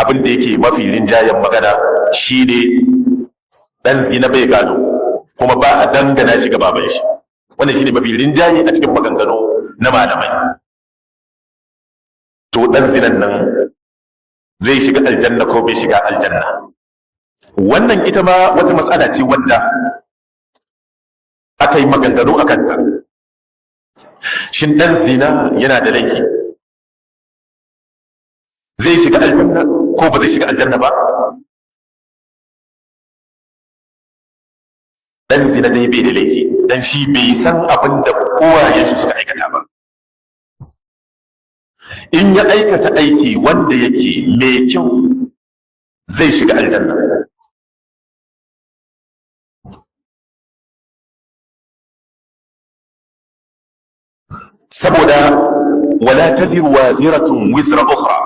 Abin da yake mafi rinjayen magana shine dan zina bai gado, kuma ba a dangana shi ga baban shi. Wannan shine mafi rinjaye a cikin maganganu na malamai. To, dan zinan nan zai shiga aljanna ko bai shiga aljanna? Wannan ita ma wata matsala ce wadda aka yi maganganu a kanta. Shin dan zina yana da laifi, zai shiga aljanna ko ba zai shiga aljanna ba? Dan zina dai bai da laifi, dan shi bai san abin da uwayen shi suka aikata ba. In ya aikata aiki wanda yake mai kyau, zai shiga aljanna. Saboda wala taziru waziratun wizra ukhra,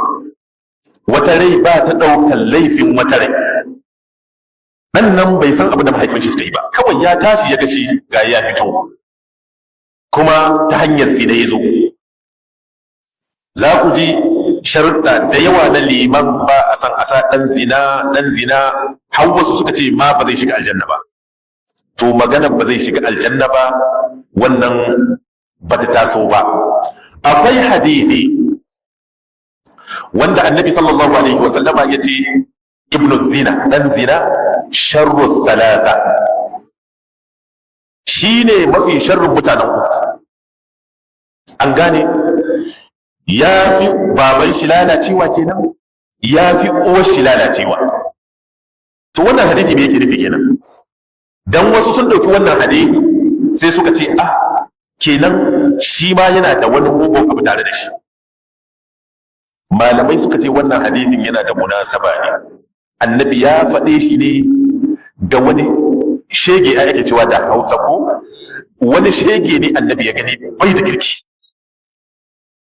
wata rai ba ta ɗaukar laifin wata rai. Nan nan bai san abin da mahaifin shi suka yi ba, kawai ya tashi ya gashi ga ya fito, kuma ta hanyar zina ya zo. Za ku ji sharuɗa da yawa na liman, ba a san a sa ɗan zina. Ɗan zina har wasu suka ce ma ba zai shiga aljanna ba. To, magana ba zai shiga aljanna ba, wannan ba ta taso ba. Akwai hadithi wanda Annabi sallallahu alaihi wasallama ya ce ibnu zina, ɗan zina, sharru thalatha, shine mafi sharrin mutanen uku. An gane, ya fi baban shi lalacewa kenan, ya fi uwar shi lalacewa. To, wannan hadisi me yake nufi kenan? Dan wasu sun ɗauki wannan hadisi sai suka ce, ah, kenan shi ma yana da wani mugun abu tare da shi. Malamai suka ce wannan hadisin yana da munasaba ne. Annabi ya faɗe shi ne ga wani shege, a yake cewa da Hausa ko, wani shege ne Annabi ya gani bai da kirki.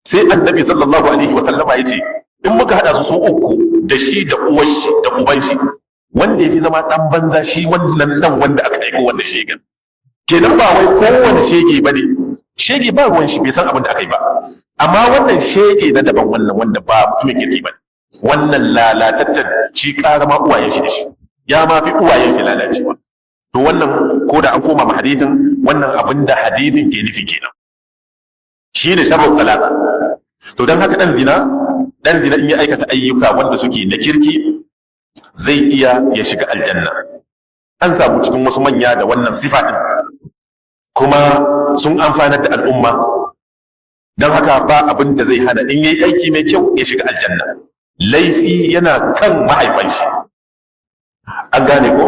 Sai Annabi sallallahu alaihi wasallama ya ce in muka haɗa su su uku, da shi da uwar shi da uban shi, wanda ya fi zama ɗan banza shi wannan nan wanda aka aiko, wannan shegen kenan. Ba wai kowane shege ba ne. Shege ba ruwan shi, bai san abin da aka yi ba. Amma wannan shege na daban, wannan wanda ba mutumin kirki ba, wannan lalataccen, shi ƙara ma uwayen shi da shi, ya ma fi uwayen shi lalacewa. To, wannan ko da an koma ma hadithin, wannan abin da hadithin ke nufi kenan, shi ne sharru talata. To, don haka dan zina in ya aikata ayyuka wanda suke na kirki, zai iya ya shiga aljanna. An samu cikin wasu manya da wannan sifa din, kuma sun amfanar da al'umma. Don haka ba abin da zai hana in yayi aiki mai kyau ya shiga aljanna. Laifi yana kan mahaifan shi. An gane ko?